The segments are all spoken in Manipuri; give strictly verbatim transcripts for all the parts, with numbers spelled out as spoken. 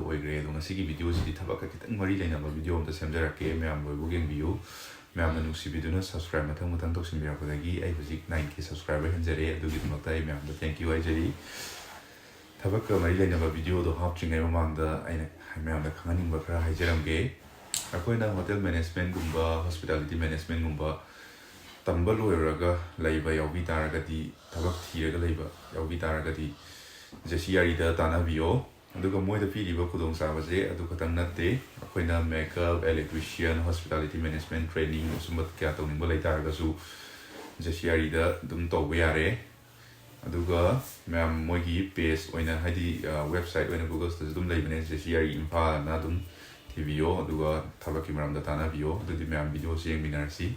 ꯑꯣꯏꯈ꯭ꯔꯦ꯫ ꯑꯗꯣ ꯉꯁꯤꯒꯤ ꯚꯤꯗꯤꯑꯣꯁꯤꯗꯤ ꯊꯕꯛꯀ ꯈꯤꯇꯪ ꯃꯔꯤ ꯂꯩꯅꯕ ꯚꯤꯗꯤꯑꯣ ꯑꯝꯇ ꯁꯦꯝꯖꯔꯛꯀꯦ, ꯃꯌꯥꯝ ꯂꯣꯏꯕꯨꯛ ꯌꯦꯡꯕꯤꯌꯨ꯫ ꯃꯌꯥꯝꯅ ꯅꯨꯡꯁꯤꯕꯤꯗꯨꯅ subscribe ꯃꯊꯪ ꯃꯊꯪ ꯇꯧꯁꯤꯟꯕꯤꯔꯛꯄꯗꯒꯤ ꯑꯩ ꯍꯧꯖꯤꯛ nine K subscriber ꯍꯦꯟꯖꯔꯦ꯫ ꯑꯗꯨꯒꯤꯗꯃꯛꯇ ꯑꯩ ꯃꯌꯥꯝꯗ thank you ꯍꯥꯏꯖꯔꯤ꯫ ꯊꯕꯛꯀ ꯃꯔꯤ ꯂꯩꯅꯕ ꯚꯤꯗꯤꯑꯣꯗꯣ ꯍꯥꯞꯇ꯭ꯔꯤꯉꯩ ꯃꯃꯥꯡꯗ ꯑꯩꯅ ꯃꯌꯥꯝꯗ ꯈꯪꯍꯟꯅꯤꯡꯕ ꯈꯔ ꯍꯥꯏꯖꯔꯝꯒꯦ꯫ ꯑꯩꯈꯣꯏꯅ hotel managementꯒꯨꯝꯕ, hospitality managementꯒꯨꯝꯕ ꯇꯝꯕ ꯂꯣꯏꯔꯒ ꯂꯩꯕ ꯌꯥꯎꯕꯤ ꯇꯥꯔꯒꯗꯤ, ꯊꯕꯛ ꯊꯤꯔꯒ ꯂꯩꯕ ꯌꯥꯎꯕꯤ ꯇꯥꯔꯒꯗꯤ, ꯖꯦ ꯁꯤ ꯑꯥꯔ ꯏꯗ ꯇꯥꯟꯅꯕꯤꯌꯣ꯫ ꯑꯗꯨꯒ ꯃꯣꯏꯗ ꯄꯤꯔꯤꯕ ꯈꯨꯗꯣꯡꯆꯥꯕꯁꯦ ꯑꯗꯨ ꯈꯛꯇꯪ ꯅꯠꯇꯦ, ꯑꯩꯈꯣꯏꯅ makeup, electrician, hospitality management training ꯑꯁꯨꯝꯕ ꯀꯌꯥ ꯇꯧꯅꯤꯡꯕ ꯂꯩꯇꯥꯔꯒꯁꯨ ꯖꯦ ꯁꯤ ꯑꯥꯔ ꯏꯗ ꯑꯗꯨꯝ ꯇꯧꯕ ꯌꯥꯔꯦ꯫ ꯑꯗꯨꯒ ꯃꯌꯥꯝ ꯃꯣꯏꯒꯤ page ꯑꯣꯏꯅ, ꯍꯥꯏꯗꯤ, ꯑ, website ꯑꯣꯏꯅ Googleꯁꯤꯗꯁꯨ ꯑꯗꯨꯝ ꯂꯩꯕꯅꯦ, ꯖꯦ ꯁꯤ ꯑꯥꯔ ꯏ ꯏꯝꯐꯥꯜꯅ ꯑꯗꯨꯝ ꯊꯤꯕꯤꯌꯣ, ꯑꯗꯨꯒ ꯊꯕꯛꯀꯤ ꯃꯔꯝꯗ ꯇꯥꯟꯅꯕꯤꯌꯣ꯫ ꯑꯗꯨꯗꯤ ꯃꯌꯥꯝ ꯚꯤꯗꯤꯑꯣꯁꯤ ꯌꯦꯡꯃꯤꯟꯅꯔꯁꯤ꯫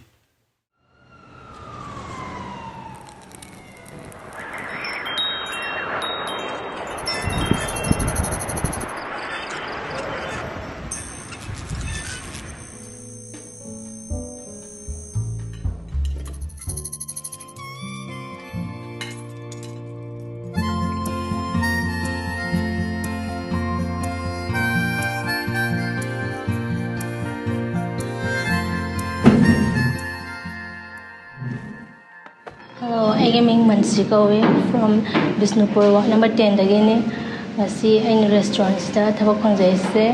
Hello, ꯑꯩꯒꯤ ꯃꯤꯡ ꯃꯟꯁꯤ ꯀꯧꯏ, from ꯕꯤꯁꯅꯨꯄꯨꯔ ward number tenꯗꯒꯤꯅꯤ꯫ ꯉꯁꯤ ꯑꯩꯅ restaurantꯁꯤꯗ ꯊꯕꯛ ꯐꯪꯖꯩꯁꯦ,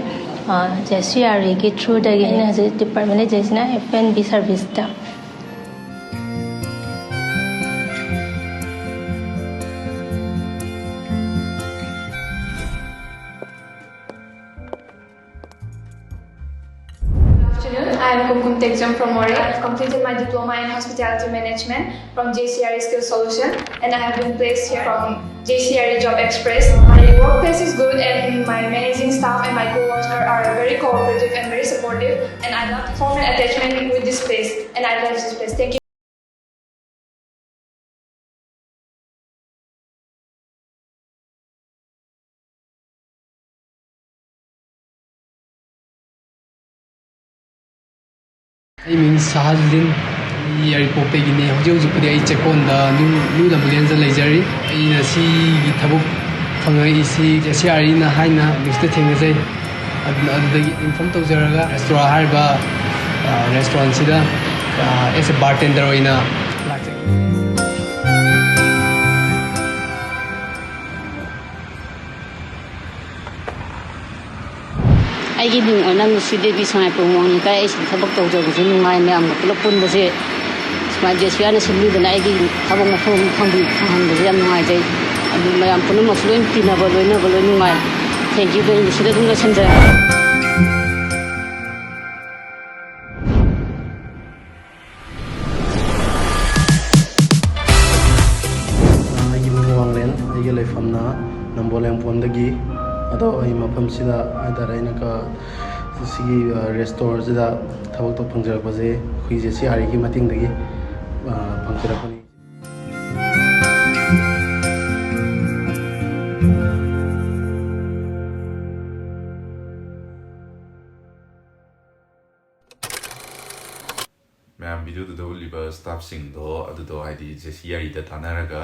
ꯑ, ꯖꯦ ꯁꯤ ꯑꯥꯔ ꯏꯒꯤ throughꯗꯒꯤ꯫ ꯑꯩꯅ ꯍꯧꯖꯤꯛ department ꯂꯩꯖꯩꯁꯤꯅ F and B serviceꯇ꯫ Good afternoon. I am Kumkum Tekjam from Moreh. I have completed my diploma in hospitality management from J C R E Skill Solution, and I have been placed here from J C R E Job Express. My workplace is good, and my managing staff and my co-worker are very cooperative and very supportive, and I love the formal attachment with this place, and I love this place. Thank you. ꯑꯩ ꯃꯤꯡ ꯁꯍꯥꯖꯨꯗꯤꯟ, ꯑꯩ ꯌꯥꯏꯔꯤꯄꯣꯛꯇꯒꯤꯅꯤ꯫ ꯍꯧꯖꯤꯛ ꯍꯧꯖꯤꯛꯄꯨꯗꯤ ꯑꯩ ꯆꯦꯛꯀꯣꯟꯗ, ꯅ꯭ꯌꯨ, ꯅ꯭ꯌꯨ ꯂꯝꯕꯨꯂꯦꯟꯁꯗ ꯂꯩꯖꯔꯤ꯫ ꯑꯩꯅ ꯁꯤꯒꯤ ꯊꯕꯛ ꯐꯪꯉꯛꯏꯁꯤ ꯖꯦ ꯁꯤ ꯑꯥꯔꯤꯅ ꯍꯥꯏꯅ ꯃꯤꯁꯇ ꯊꯦꯡꯅꯖꯩ꯫ ꯑꯗꯨ- ꯑꯗꯨꯗꯒꯤ ꯏꯟꯐꯣꯔꯝ ꯇꯧꯖꯔꯒ ꯔꯦꯁꯇꯣꯔꯥꯟ ꯍꯥꯏꯔꯤꯕ, ꯑ, ꯔꯦꯁꯇꯣꯔꯥꯟꯁꯤꯗ, ꯑ, as a bartender ꯑꯣꯏꯅ ꯂꯥꯛꯆꯈꯤ꯫ ꯑꯩꯒꯤ ꯃꯤꯡ ꯑꯣꯏꯅ ꯅꯨꯡꯁꯤ ꯗꯦꯕꯤ ꯁꯉꯥꯏꯄ꯭ꯔꯧ ꯋꯥꯡꯂꯩꯀꯥꯏ꯫ ꯑꯩ ꯁꯤꯗ ꯊꯕꯛ ꯇꯧꯖꯕꯁꯦ ꯅꯨꯡꯉꯥꯏ꯫ ꯃꯌꯥꯝꯒ ꯄꯨꯂꯞ ꯄꯨꯟꯕꯁꯦ ꯁꯨꯃꯥꯏꯅ ꯖꯦ ꯁꯤ ꯑꯥꯔꯅ ꯁꯤꯟꯕꯤꯗꯅ ꯑꯩꯒꯤ ꯊꯕꯛ ꯃꯐꯝ ꯑꯃ ꯐꯪꯕꯤ-, ꯐꯪꯍꯟꯕꯁꯦ ꯌꯥꯝ ꯅꯨꯡꯉꯥꯏꯖꯩ꯫ ꯑꯗꯨ ꯃꯌꯥꯝ ꯄꯨꯝꯅꯃꯛꯁꯨ ꯂꯣꯏ ꯇꯤꯟꯅꯕ, ꯂꯣꯏꯅꯕ ꯂꯣꯏ ꯅꯨꯡꯉꯥꯏ꯫ Thank you very much꯫ ꯁꯤꯗ ꯑꯗꯨꯝ ꯂꯣꯏꯁꯤꯟꯖꯔꯒꯦ꯫ ꯑꯩꯒꯤ ꯃꯤꯡ ꯋꯥꯡꯂꯦꯟ, ꯑꯩꯒꯤ ꯂꯩꯐꯝꯅ ꯅꯝꯕꯣꯜ ꯍꯦꯝꯄꯣꯟꯗꯒꯤ꯫ ꯑꯗꯣ ꯑꯩ ꯃꯐꯝꯁꯤꯗ ꯍꯥꯏꯇꯥꯔꯦ, ꯑꯩꯅ ꯀ-, ꯁꯤꯒꯤ, ꯑ, ꯔꯦꯁꯇꯣꯔꯦꯟꯁꯤꯗ ꯊꯕꯛꯇꯣ ꯐꯪꯖꯔꯛꯄꯁꯦ ꯑꯩꯈꯣꯏ ꯖꯦ ꯁꯤ ꯑꯥꯔꯤꯒꯤ ꯃꯇꯦꯡꯗꯒꯤ, ꯑ, ꯐꯪꯖꯔꯛꯄꯅꯤ꯫ ꯃꯌꯥꯝ, ꯚꯤꯗꯤꯑꯣꯗꯨꯗ ꯎꯠꯂꯤꯕ ꯁ꯭ꯇꯥꯐꯁꯤꯡꯗꯣ, ꯑꯗꯨꯗꯣ ꯍꯥꯏꯗꯤ ꯖꯦ ꯁꯤ ꯑꯥꯔꯤꯗ ꯇꯥꯟꯅꯔꯒ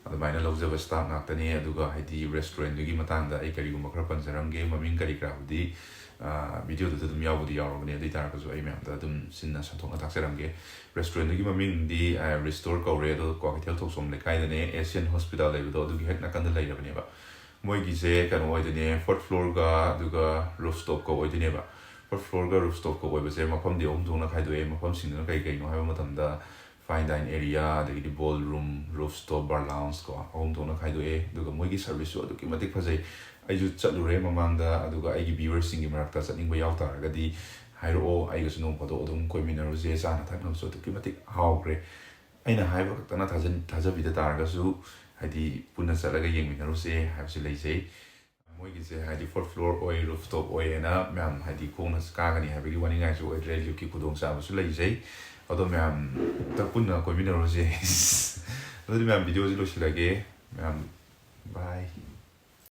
ꯑꯗꯨꯃꯥꯏꯅ ꯂꯧꯖꯕ ꯁ꯭ꯇꯥꯐ ꯉꯥꯛꯇꯅꯦ꯫ ꯑꯗꯨꯒ ꯍꯥꯏꯗꯤ ꯔꯦꯁꯇꯨꯔꯦꯟꯗꯨꯒꯤ ꯃꯇꯥꯡꯗ ꯑꯩ ꯀꯔꯤꯒꯨꯝꯕ ꯈꯔ ꯄꯟꯖꯔꯝꯒꯦ꯫ ꯃꯃꯤꯡ ꯀꯔꯤ ꯀꯔꯥꯕꯨꯗꯤ, ꯑ, ꯚꯤꯗꯤꯑꯣꯗꯨꯗ ꯑꯗꯨꯝ ꯌꯥꯎꯕꯨꯗꯤ ꯌꯥꯎꯔꯕꯅꯦ꯫ ꯑꯗꯨ ꯑꯣꯏ ꯇꯥꯔꯒꯁꯨ ꯑꯩ ꯃꯌꯥꯝꯗ ꯑꯗꯨꯝ ꯁꯤꯟꯅ ꯁꯟꯗꯣꯛꯅ ꯇꯥꯛꯆꯔꯝꯒꯦ꯫ ꯔꯦꯁꯇꯨꯔꯦꯟꯗꯨꯒꯤ ꯃꯃꯤꯡꯗꯤ, ꯑ, ꯔꯤꯁꯇꯣꯔ ꯀꯧꯔꯦ꯫ ꯑꯗꯣ ꯀ꯭ꯋꯥꯀꯩꯊꯦꯜ ꯊꯣꯛꯆꯣꯝ ꯂꯩꯀꯥꯏꯗꯅꯦ, ꯑꯦꯁꯤꯌꯥꯟ ꯍꯣꯁꯄꯤꯇꯥꯜ ꯂꯩꯕꯗꯣ ꯑꯗꯨꯒꯤ ꯍꯦꯛ ꯅꯥꯀꯟꯗ ꯂꯩꯔꯕꯅꯦꯕ꯫ ꯃꯣꯏꯒꯤꯁꯦ ꯀꯩꯅꯣ ꯑꯣꯏꯗꯣꯏꯅꯦ, ꯐꯣꯔꯠ ꯐ꯭ꯂꯣꯔꯒ ꯑꯗꯨꯒ ꯔꯨꯐꯇꯣꯞꯀ ꯑꯣꯏꯗꯣꯏꯅꯦꯕ꯫ ꯐꯣꯔꯠ ꯐ꯭ꯂꯣꯔꯒ ꯔꯨꯐꯇꯣꯞꯀ ꯑꯣꯏꯕꯁꯦ ꯃꯐꯝꯗꯤ ꯑꯍꯨꯝ ꯊꯣꯛꯅ ꯈꯥꯏꯗꯣꯛꯑꯦ꯫ ꯃꯐꯝꯁꯤꯡꯗꯨꯅ ꯀꯩ ꯀꯩꯅꯣ ꯍꯥꯏꯕ ꯃꯇꯝꯗ, ꯐꯥꯏꯟ ꯗꯥꯏꯟ ꯑꯦꯔꯤꯌꯥ, ꯑꯗꯒꯤꯗꯤ ꯕꯣꯜ ꯔꯨꯝ, ꯔꯨꯐꯇꯣꯞ, ꯕꯥꯔ ꯂꯥꯎꯟꯁ ꯀꯣ, ꯑꯍꯨꯝ ꯊꯣꯛꯅ ꯈꯥꯏꯗꯣꯛꯑꯦ꯫ ꯑꯗꯨꯒ ꯃꯣꯏꯒꯤ ꯁꯔꯚꯤꯁꯁꯨ ꯑꯗꯨꯛꯀꯤ ꯃꯇꯤꯛ ꯐꯖꯩ꯫ ꯑꯩꯁꯨ ꯆꯠꯂꯨꯔꯦ ꯃꯃꯥꯡꯗ꯫ ꯑꯗꯨꯒ ꯑꯩꯒꯤ ꯚ꯭ꯌꯨꯋꯔꯁꯤꯡꯒꯤ ꯃꯔꯛꯇ ꯆꯠꯅꯤꯡꯕ ꯌꯥꯎ ꯇꯥꯔꯒꯗꯤ ꯍꯥꯏꯔꯛꯑꯣ, ꯑꯩꯒꯁꯨ ꯅꯣꯡ ꯐꯥꯗꯣꯛ ꯑꯗꯨꯝ ꯀꯣꯏꯃꯤꯟꯅꯔꯨꯁꯦ꯫ ꯆꯥꯅ ꯊꯛꯅꯕꯁꯨ ꯑꯗꯨꯛꯀꯤ ꯃꯇꯤꯛ ꯍꯥꯎꯈ꯭ꯔꯦ꯫ ꯑꯩꯅ ꯍꯥꯏꯕ ꯈꯛꯇꯅ ꯊꯥꯖꯟ-, ꯊꯥꯖꯕꯤꯗ ꯇꯥꯔꯒꯁꯨ, ꯍꯥꯏꯗꯤ ꯄꯨꯟꯅ ꯆꯠꯂꯒ ꯌꯦꯡꯃꯤꯟꯅꯔꯨꯁꯦ ꯍꯥꯏꯕꯁꯤ ꯂꯩꯖꯩ꯫ ꯃꯣꯏꯒꯤꯁꯦ ꯍꯥꯏꯗꯤ ꯐꯣꯔꯠ ꯐ꯭ꯂꯣꯔ ꯑꯣꯏ, ꯔꯨꯐꯇꯣꯞ ꯑꯣꯏ ꯍꯥꯏꯅ ꯃꯌꯥꯝ ꯍꯥꯏꯗꯤ ꯈꯣꯡꯅ ꯀꯥꯒꯅꯤ ꯍꯥꯏꯕꯒꯤ ꯋꯥꯅꯤꯡꯉꯥꯏꯁꯨ ꯑꯣꯏꯗ꯭ꯔꯦ, ꯂꯤꯐꯀꯤ ꯈꯨꯗꯣꯡꯆꯥꯕꯁꯨ ꯂꯩꯖꯩ꯫ ꯑꯗꯣ ꯃꯌꯥꯝ ꯑꯝꯇ ꯄꯨꯟꯅ ꯀꯣꯏꯃꯤꯟꯅꯔꯨꯔꯁꯦ꯫ ꯑꯗꯨꯗꯤ ꯃꯌꯥꯝ, ꯚꯤꯗꯤꯑꯣꯁꯤ ꯂꯣꯏꯁꯤꯜꯂꯒꯦ꯫ ꯃꯌꯥꯝ, bye꯫